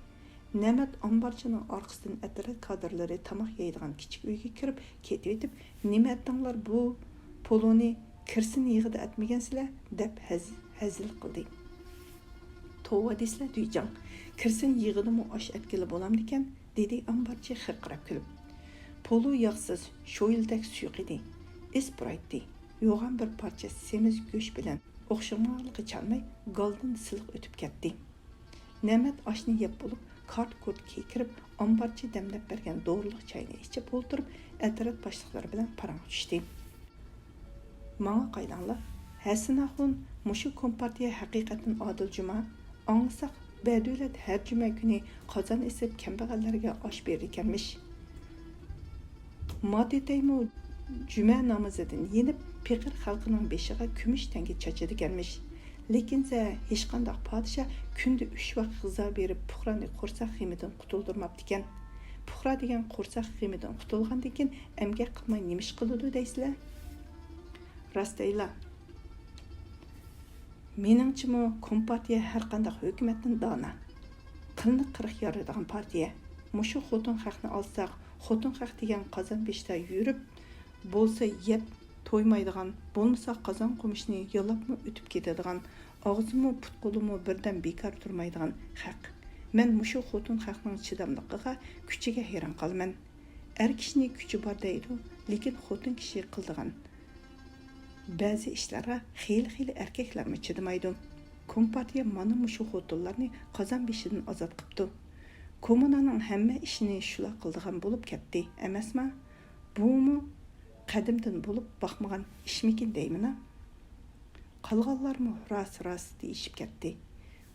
نەمەت ئامبارچىنىڭ ئارقىسىدىن ئەترەت كادىرلىرى تاماق يەيدىغان كىچىك ئۆيگە كىرىپ كېتىۋېتىپ، «نېمە ئەتتىڭلار بۇ پولۇنى؟ كىرسىن يىغىدا ئەتمىگەنسىلەر» دەپ ھەز-، ھەزىل قىلدى. «توۋا دېسىلە، دۈيجاڭ، كىرسىن يىغىدىمۇ ئاش ئەتكىلى بولامدىكەن؟» دېدى ئامبارچى خىرقىراپ كۈلۈپ. پولۇ ياغسىز، شويلىدەك سۇيۇق ئىدى. ئىس پۇرايتتى. يوغان بىر پارچە سېمىز گۆش بىلەن ئوخشىمىغانلىقى چانماي، گالدىن سىلىق ئۆتۈپ كەتتى. نەمەت ئاشنى يەپ بولۇپ، كارت-كۇرت كىيكىرىپ، ئامبارچى دەملەپ بەرگەن دورىلىق چاينى ئىچىپ ئولتۇرۇپ، ئەترەت باشلىقلىرى بىلەن پاراڭغا چۈشتى. «ماڭا قايلاڭلار. ھەسەن ئاخۇن، مۇشۇ كومپارتىيە ھەقىقەتەن ئادىل جۇما. ئاڭلىساق، بەدۆلەت ھەر جۈمە كۈنى قازان ئېسىپ، كەمبەغەللەرگە ئاش بېرىدىكەنمىش. ماتېتەيمۇ جۈمە نامىزىدىن يېنىپ، پېقىر خەلقنىڭ بېشىغا كۈمۈش تەڭگە چاچىدىكەنمىش. لېكىنسە، ھېچقانداق پادىشاھ كۈندە ئۈچ ۋاق غىزا بېرىپ، پۇقرانى قورساق غېمىدىن قۇتۇلدۇرماپتىكەن. پۇقرا دېگەن قورساق غېمىدىن قۇتۇلغاندىن كېيىن ئەمگەك قىلماي نېمە ئىش قىلىدۇ دەيسىلەر؟ راست دەيلا. مېنىڭچىمۇ، كومپارتىيە ھەرقانداق ھۆكۈمەتتىن دانا. قىلنى قىرىق يارىدىغان پارتىيە. مۇشۇ خوتۇن خەقنى ئالساق، خوتۇن خەق دېگەن قازان بېشىدا يۈرۈپ، بولسا يەپ تويمايدىغان، بولمىسا قازان قومۇشنى يالاپمۇ ئۆتۈپ كېتىدىغان، ئاغزىمۇ، پۇت-قولىمۇ بىردەم بىكار تۇرمايدىغان خەق. مەن مۇشۇ خوتۇن خەقنىڭ چىداملىقىغا، كۈچىگە ھەيران قالىمەن. ئەر كىشىنى كۈچى بار دەيدۇ، لېكىن خوتۇن كىشى قىلىدىغان بەزى ئىشلارغا خېلى-خېلى ئەركەكلەرمۇ چىدىمايدۇ. كومپارتىيە مانا مۇشۇ خوتۇنلارنى قازان بېشىدىن ئازاد قىپتۇ. كوممۇنانىڭ ھەممە ئىشىنى شۇلار قىلىدىغان بولۇپ كەتتى ئەمەسما؟ بۇمۇ قەدىمدىن بولۇپ باقمىغان ئىشمىكىن دەيمىنا؟ قالغانلارمۇ راست، راست دېيىشىپ كەتتى.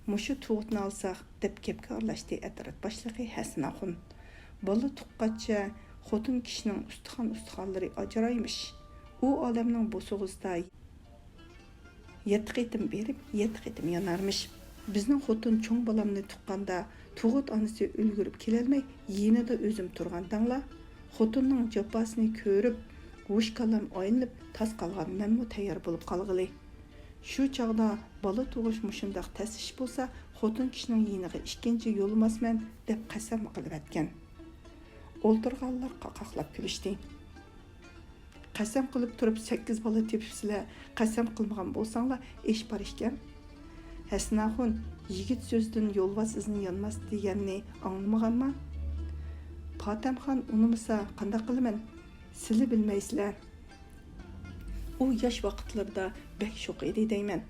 مۇشۇ تۇغۇتنى ئالساق، دەپ گەپكە ئارىلاشتى ئەترەت باشلىقى ھەسەن ئاخۇن. بالا تۇغقاچە خوتۇن كىشىنىڭ ئۇستىخان-ئۇستىخانلىرى ئاجرايمىش. ئۇ ئادەمنىڭ بوسۇغىسىدا يەتتە قېتىم بېرىپ، يەتتە قېتىم يانارمىش. بىزنىڭ خوتۇن چوڭ بالامنى تۇغقاندا، تۇغۇت ئانىسى ئۈلگۈرۈپ كېلەلمەي، يېنىدا ئۆزۈم تۇرغان دەڭلا، خوتۇننىڭ جاپاسىنى كۆرۈپ، ھوش كاللام ئايلىنىپ، تاس قالغان مەنمۇ تەييار بولۇپ قالغىلى. شۇ چاغدا بالا تۇغۇش مۇشۇنداق تەس ئىش بولسا، خوتۇن كىشىنىڭ يېنىغا ئىككىنچى يولىماسمەن، دەپ قەسەم قىلىۋەتكەن. ئولتۇرغانلار قاقاقلاپ كۈلۈشتى. قەسەم قىلىپ تۇرۇپ سەككىز بالا تېپىپسىلەر، قەسەم قىلمىغان بولساڭلار ئىش بار ئىكەن. ھەسەن ئاخۇن، يىگىت سۆزىدىن يولۋاس ئىزىنى يانماس دېگەننى ئاڭلىمىغانما؟ پاتەمخان ئۇنىمىسا قانداق قىلىمەن؟ سىلى بىلمەيسىلەر. ئۇ ياش ۋاقىتلىرىدا بەك شوخ ئىدى دەيمەن.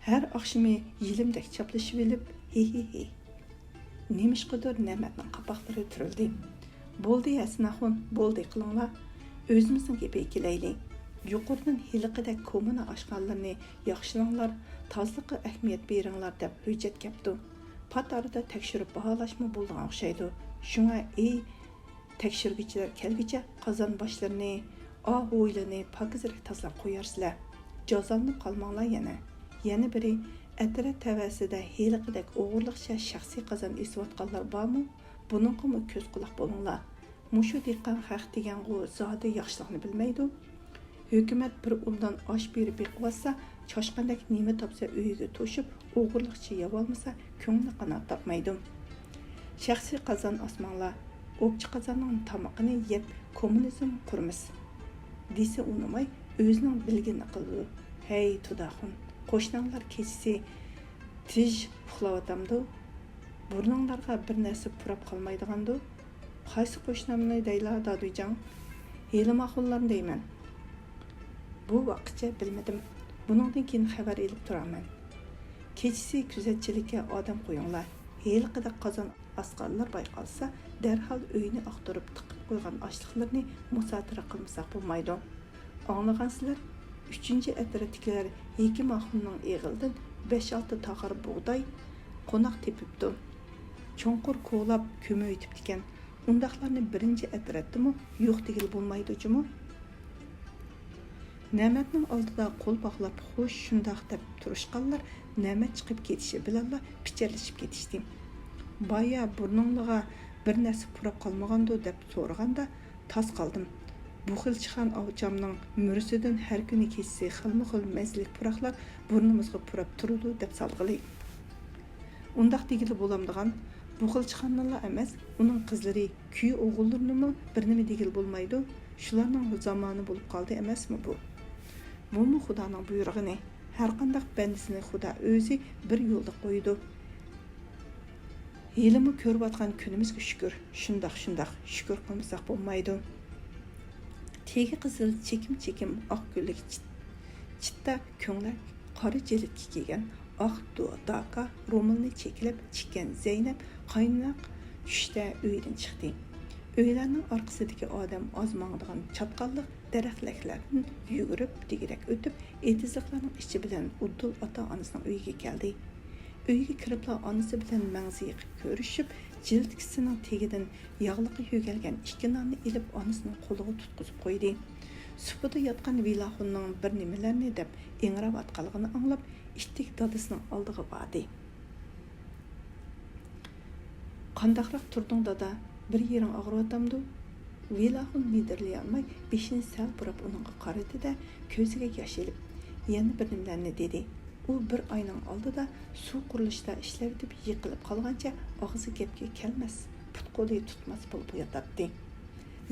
ھەر ئاخشىمى يېلىمدەك چاپلىشىۋېلىپ، ھىھىھى. نېمىشقىدۇر نەمەتنىڭ قاپاقلىرى تۈرۈلدى. بولدى، ھەسەن ئاخۇن، بولدى، قىلىڭلار. ئۆزىمىزنىڭ گېپىگە كېلەيلى. يۇقىرىدىن ھېلىقىدەك كوممۇنا ئاشخانىلىرىنى ياخشىلاڭلار، تازىلىققا ئەھمىيەت بېرىڭلار دەپ ھۆججەت كەپتۇ. پات ئارىدا تەكشۈرۈپ باھالاشمۇ بولىدىغان ئوخشايدۇ. شۇڭا، ئەي تەكشۈرگۈچىلەر كەلگۈچە قازان باشلىرىنى، ئاھ ھويلىنى پاكىزراق تازىلاپ قويارسىلەر. جازالىنىپ قالماڭلار يەنە. يەنە بىرى، ئەترەت تەۋەسىدە ھېلىقىدەك ئوغرىلىقچە شەخسىي قازان ئېسىۋاتقانلار بارمۇ؟ بۇنىڭغىمۇ كۆز قۇلاق بولۇڭلار. مۇشۇ دېھقان خەق دېگەنغۇ زادى ياخشىلىقنى بىلمەيدۇ. ھۆكۈمەت بىر ئومدان ئاش بېرىپ بېقىۋاتسا، چاشقاندەك نېمە تاپسا ئۆيىگە توشۇپ، ئوغرىلىقچە يەۋالمىسا، كۆڭلى قانات تاپمايدۇ. شەخسىي قازان ئاسماڭلار، ئوپچە قازاننىڭ تامىقىنى يەپ، كوممۇنىزم قۇرىمىز دېسە ئۇنىماي، ئۆزىنىڭ بىلگىنىنى قىلىدۇ. ھەي، تۇداخۇن، قوشناڭلار كېچىسى تىژ ئۇخلاۋاتامدۇ؟ بۇرنۇڭلارغا بىر نەرسە پۇراپ قالمايدىغاندۇ؟ قايسى قوشنامنى دەيلا، دادۈيجاڭ؟ ھېلىمۇ ئاخۇنلارنى دەيمەن. بۇ ۋاقىتچە بىلمىدىم. بۇنىڭدىن كېيىن خەۋەر ئېلىپ تۇرارمەن. كېچىسى كۆزەتچىلىككە ئادەم قويۇڭلار. ھېلىقىدەك قازان ئاسقانلار بايقالسا، دەرھال ئۆينى ئاختۇرۇپ تىقىپ قويغان ئاشلىقلىرىنى مۇسادىرە قىلمىساق بولمايدۇ. ئاڭلىغانسىلەر، ئۈچىنچى ئەترەتتىكىلەر ھېكىم ئاخۇننىڭ ئېغىلىدىن بەش-ئالتە تاغار بۇغداي، قوناق تېپىپتۇ. چوڭقۇر كولاپ كۆمۈۋېتىپتىكەن. ئۇنداقلارنى بىرىنچى ئەترەتتىمۇ يوق دېگىلى بولمايدۇ جۇمۇ. نەمەتنىڭ ئالدىدا قول باغلاپ خوش شۇنداق دەپ تۇرۇشقانلار نەمەت چىقىپ كېتىشى بىلەنلا پىچىرلىشىپ كېتىشتى. بايا بۇرنۇڭلىغا بىر نەرسە پۇراپ قالمىغاندۇ دەپ سورىغاندا، تاس قالدىم. بۇ خىلچىخان ئاۋچامنىڭ مۈرىسىدىن ھەر كۈنى كېچىسى خىلمۇ خىل مەززىلىك پۇراقلار بۇرنىمىزغا پۇراپ تۇرىدۇ دەپ سالغىلى. ئۇنداق دېگىلى بولامدىغان؟ بۇ خىلچىخاننىلا ئەمەس، ئۇنىڭ قىزلىرى، كۈيە ئوغۇللىرىنىمۇ بىر نېمە دېگىلى بولمايدۇ. شۇلارنىڭ زامانى بولۇپ قالدى ئەمەسمۇ بۇ؟ بۇمۇ خۇدانىڭ بۇيرۇغىنى. ھەرقانداق بەندىسىنى خۇدا ئۆزى بىر يولدا قويىدۇ. ھېلىمۇ كۆرۈۋاتقان كۈنىمىزگە شۈكۈر. شۇنداق، شۇنداق، شۈكۈر قىلمىساق بولمايدۇ. تېگى قىزىل چېكىم-چېكىم ئاق گۈللۈك چىت-، چىتتا كۆڭلەك، قارا جىلىتكە كىيگەن، ئاق دو-، داكا رومالنى چېكىلەپ چىككەن زەينەپ قايناق چۈشتە ئۆيدىن چىقتى. ئۆيلەرنىڭ ئارقىسىدىكى ئادەم ئاز ماڭىدىغان چاتقاللىق دەرەخلەكلەردىن يۈگۈرۈپ دېگۈدەك ئۆتۈپ، ئېتىزلىقلارنىڭ ئىچى بىلەن ئۇدۇل ئاتا-ئانىسىنىڭ ئۆيىگە كەلدى. ئۆيگە كىرىپلا ئانىسى بىلەن مەڭزى يېقىپ كۆرۈشۈپ، جىلىتكىسىنىڭ تېگىدىن ياغلىقى يۆگەلگەن ئىككى ناننى ئېلىپ، ئانىسىنىڭ قولىغا تۇتقۇزۇپ قويدى. سۇپىدا ياتقان ۋېلاخۇننىڭ بىر نېمىلەرنى دەپ ئىڭراۋاتقانلىقىنى ئاڭلاپ، ئىتتىك دادىسىنىڭ ئالدىغا باردى. «قانداقراق تۇردۇڭ، دادا؟ بىر يېرىڭ ئاغرىۋاتامدۇ؟» ۋېلاخۇن مىدىرلىيالماي، بېشىنى سەل بۇراپ ئۇنىڭغا قارىدى-دە، كۆزىگە ياش ئېلىپ، يەنە بىر نېمىلەرنى دېدى. ئۇ بىر ئاينىڭ ئالدىدا سۇ قۇرۇلۇشىدا ئىشلەۋېتىپ يىقىلىپ قالغانچە ئاغزى گەپكە كەلمەس، پۇت-قولى تۇتماس بولۇپ ياتاتتى.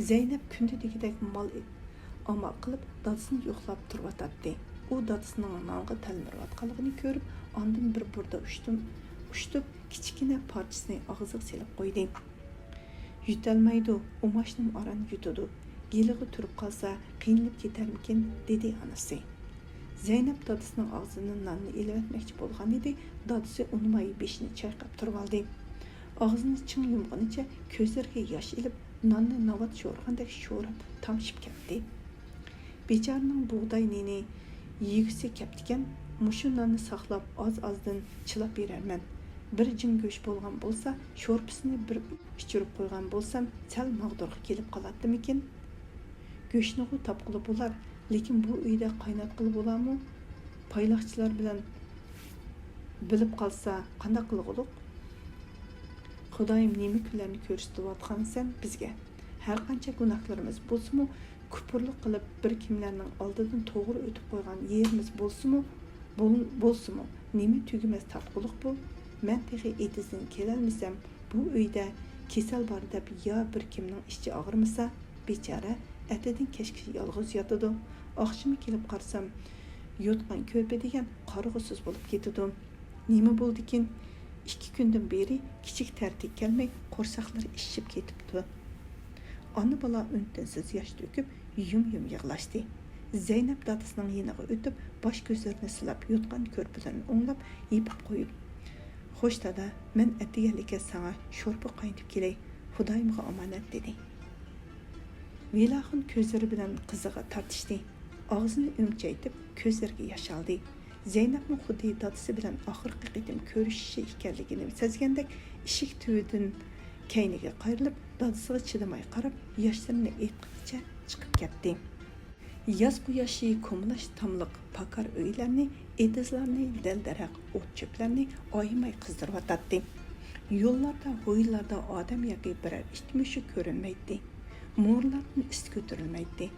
زەينەپ كۈندە دېگۈدەك مال ئامال قىلىپ دادىسىنى يوقلاپ تۇرۇۋاتاتتى. ئۇ دادىسىنىڭ نانغا تەلمۈرۈۋاتقانلىقىنى كۆرۈپ، ئاندىن بىر بۇردا ئۇشتۇم-، ئۇشتۇپ، كىچىككىنە پارچىسىنى ئاغزىغا سېلىپ قويدى. يۆتەلمەيدۇ، ئۇماچنىمۇ ئاران يۇتىدۇ. گېلىغا تۈرۈپ قالسا، قىينىلىپ كېتەرمىكىن، دېدى ئانىسى. زەينەپ دادىسىنىڭ ئاغزىدىن ناننى ئېلىۋەتمەكچى بولغانىدى، دادىسى ئۇنىماي بېشىنى چايقاپ تۇرۇۋالدى. ئاغزىنى چىڭ يۇمغىنىچە كۆزلىرىگە ياش ئېلىپ، ناننى ناۋات شورىغاندەك شوراپ تامشىپ كەتتى. بىچارىنىڭ بۇغداي نېنى يېگۈسى كەپتىكەن، مۇشۇ ناننى ساقلاپ ئاز-ئازدىن چىلاپ بېرەرمەن. بىر جىڭ گۆش بولغان بولسا، شورپىسىنى بىر ئىچۈرۈپ قويغان بولسام، سەل ماغدۇرغا كېلىپ قالاتتىمىكىن؟ گۆشنىغۇ تاپقىلى بولار، لېكىن بۇ ئۆيدە قايناتقىلى بولارمۇ؟ پايلاقچىلار بىلەن بىلىپ قالسا قانداق قىلغۇلۇق؟ خۇدايىم، نېمە كۈنلەرنى كۆرسىتىۋاتقانسەن بىزگە؟ ھەرقانچە گۇناھلىرىمىز بولسىمۇ، كۇپۇرلۇق قىلىپ بىر كىملەرنىڭ ئالدىدىن توغرا ئۆتۈپ قويغان يېرىمىز بولسىمۇ، بول-، بولسىمۇ، نېمە تۈگىمەس تارتقۇلۇق بۇ؟ مەن تېخى ئېتىزدىن كېلەلمىسەم، بۇ ئۆيدە كېسەل بار دەپ يا بىر كىمنىڭ ئىچى ئاغرىمىسا، بىچارە ئەتىدىن كەچكىچە يالغۇز ياتىدۇ. ئاخشىمى كېلىپ قارىسام، يوتقان كۆرپە دېگەن قارىغۇسىز بولۇپ كېتىدۇ. نېمە بولدىكىن؟ ئىككى كۈندىن بېرى كىچىك تەرىتى كەلمەي، قورساقلىرى ئىششىپ كېتىپتۇ. ئانا-بالا ئۈن-تىنسىز ياش تۆكۈپ، يۇم-يۇم يىغلاشتى. زەينەپ دادىسىنىڭ يېنىغا ئۆتۈپ، باش-كۆزلىرىنى سىلاپ، يوتقان-كۆرپىلىرىنى ئوڭلاپ، يېپىپ قويۇپ، «خوش، دادا، مەن ئەتىگەنلىككە ساڭا شورپا قاينىتىپ كېلەي، خۇدايىمغا ئامانەت» دېدى. ۋېلاخۇن كۆزلىرى بىلەن قىزىغا تارتىشتى. ئاغزىنى ئۈمچەيتىپ، كۆزلىرىگە ياش ئالدى. زەينەپمۇ خۇددى دادىسى بىلەن ئاخىرقى قېتىم كۆرۈشۈشى ئىكەنلىكىنى سەزگەندەك، ئىشىك تۈۋىدىن كەينىگە قايرىلىپ، دادىسىغا چىدىماي قاراپ، ياشلىرىنى ئېقىتقىچە چىقىپ كەتتى. ياز قۇياشى كومىلاچ تاملىق پاكار ئۆيلەرنى، ئېتىزلارنى، دەل-دەرەخ، ئوت-چۆپلەرنى ئايىماي قىزدۇرۇۋاتاتتى. يوللاردا، ھويلىلاردا ئادەم ياكى بىرەر ئىت مۈشۈك كۆرۈنمەيتتى. مورىلاردىن ئىس كۆتۈرۈلمەيتتى.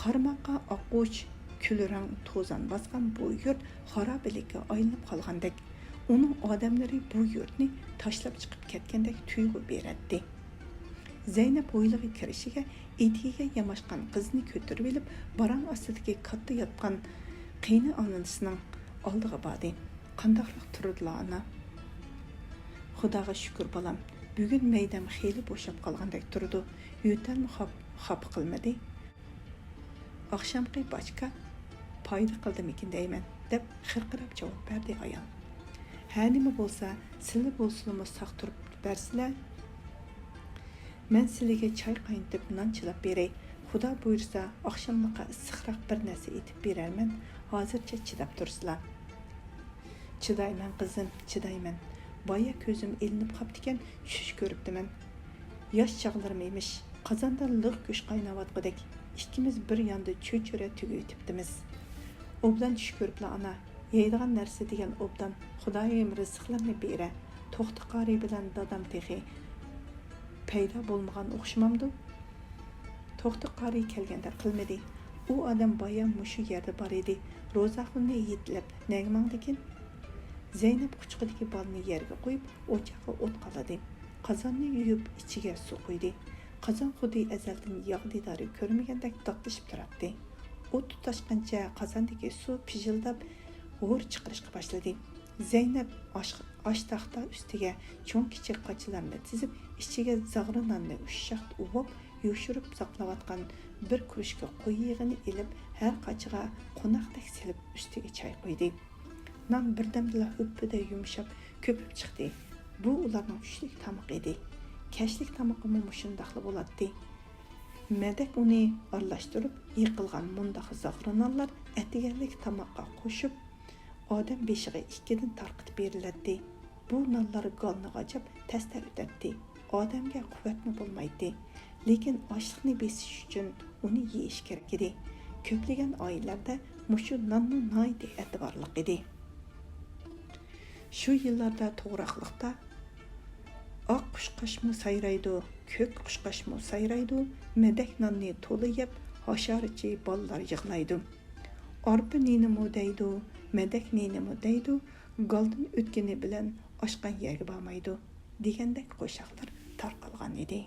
قارىماققا ئاقۇچ، كۈلرەڭ توزان باسقان بۇ يۇرت خارابىلىككە ئايلىنىپ قالغاندەك. ئۇنىڭ ئادەملىرى بۇ يۇرتنى تاشلاپ چىقىپ كەتكەندەك تۇيغۇ بېرەتتى. زەينەپ ھويلىغا كىرىشىگە، ئېتىكىگە ياماشقان قىزىنى كۆتۈرۈۋېلىپ، باراڭ ئاستىدىكى كاتتا ياتقان قېينىئانىسىنىڭ ئالدىغا باردى. «قانداقراق تۇرىدىلا، ئانا؟» «خۇداغا شۈكۈر، بالام. بۈگۈن مەيدەم خېلى بوشاپ قالغاندەك تۇرىدۇ. يۆتەلمۇ خاپ-، خاپا قىلمىدى. ئاخشامقى باچكا پايدا قىلدىمىكىن دەيمەن»، دەپ خىرقىراپ جاۋاب بەردى ئايال. «ھە، نېمە بولسا، سىلى بولسىلىمۇ ساق تۇرۇپ بەرسىلە. مەن سىلىگە چاي قاينىتىپ، نان چىلاپ بېرەي. خۇدا بۇيرۇسا، ئاخشاملىققا ئىسسىقراق بىر نەرسە ئېتىپ بېرەرمەن. ھازىرچە چىداپ تۇرسىلا.» «چىدايمەن، قىزىم، چىدايمەن. بايا كۆزۈم ئىلىنىپ قاپتىكەن، چۈش كۆرۈپتىمەن. ياش چاغلىرىم ئىمىش، قازاندا لىق گۆش قايناۋاتقۇدەك، ئىككىمىز بىر ياندا چۆچۈرە تۈگۈۋېتىپتىمىز.» «ئوبدان چۈش كۆرۈپلا، ئانا. يەيدىغان نەرسە دېگەن ئوبدان، خۇدايىم رىزىقلىرىنى بېرە. توختى قارى بىلەن دادام تېخى پەيدا بولمىغان ئوخشىمامدۇ؟» «توختى قارى كەلگەندەك قىلمىدى. ئۇ ئادەم بايا مۇشۇ يەردە بار ئىدى. روزاخۇننى يېتىلەپ نەگە ماڭدىكىن؟» زەينەپ قۇچىقىدىكى بالىنى يەرگە قويۇپ، ئوچاققا ئوت قالىدى. قازاننى يۇيۇپ، ئىچىگە سۇ قۇيدى. قازان خۇددى ئەزەلدىن ياغ دىدارى كۆرمىگەندەك داقلىشىپ تۇراتتى. ئوت تۇتاشقانچە قازاندىكى سۇ پىژىلداپ، ھور چىقىرىشقا باشلىدى. زەينەپ ئاش-، ئاش تاختا ئۈستىگە چوڭ-كىچىك قاچىلارنى تىزىپ، ئىچىگە زاغرا ناننى ئۇششاق ئۇۋاپ، يوشۇرۇپ ساقلاۋاتقان بىر كروشكا قوي يېغىنى ئېلىپ، ھەر قاچىغا قوناقتەك سېلىپ، ئۈستىگە چاي قۇيدى. نان بىردەمدىلا ھۈپپىدە يۇمشاپ، كۆپۈپ چىقتى. بۇ ئۇلارنىڭ چۈشلۈك تامىقى ئىدى. كەچلىك تامىقىمۇ مۇشۇنداقلا بولاتتى. مەدەك ئۇنى ئارىلاشتۇرۇپ، يېقىلغان مۇنداق زاغرا نانلار ئەتىگەنلىك تاماققا قوشۇپ، ئادەم بېشىغا ئىككىدىن تارقىتىپ بېرىلەتتى. بۇ نانلار گالنى غاجاپ، تەستە ئۆتەتتى. ئادەمگە قۇۋۋەتمۇ بولمايتتى. لېكىن ئاچلىقنى بېسىش ئۈچۈن ئۇنى يېيىش كېرەك ئىدى. كۆپلىگەن ئائىلىلەردە مۇشۇ نانمۇ ناھايىتى ئەتىۋارلىق ئىدى. شۇ يىللاردا توغراقلىقتا «ئاق قۇشقاچمۇ سايرايدۇ، كۆك قۇشقاچمۇ سايرايدۇ، مەدەك ناننى تولا يەپ، ھاشارىچى بالىلار يىغلايدۇ. ئارپا نېنىمۇ دەيدۇ، مەدەك نېنىمۇ دەيدۇ، گالدىن ئۆتكىنى بىلەن ئاشقان يەرگە بارمايدۇ» دېگەندەك قوشاقلار تارقالغان ئىدى.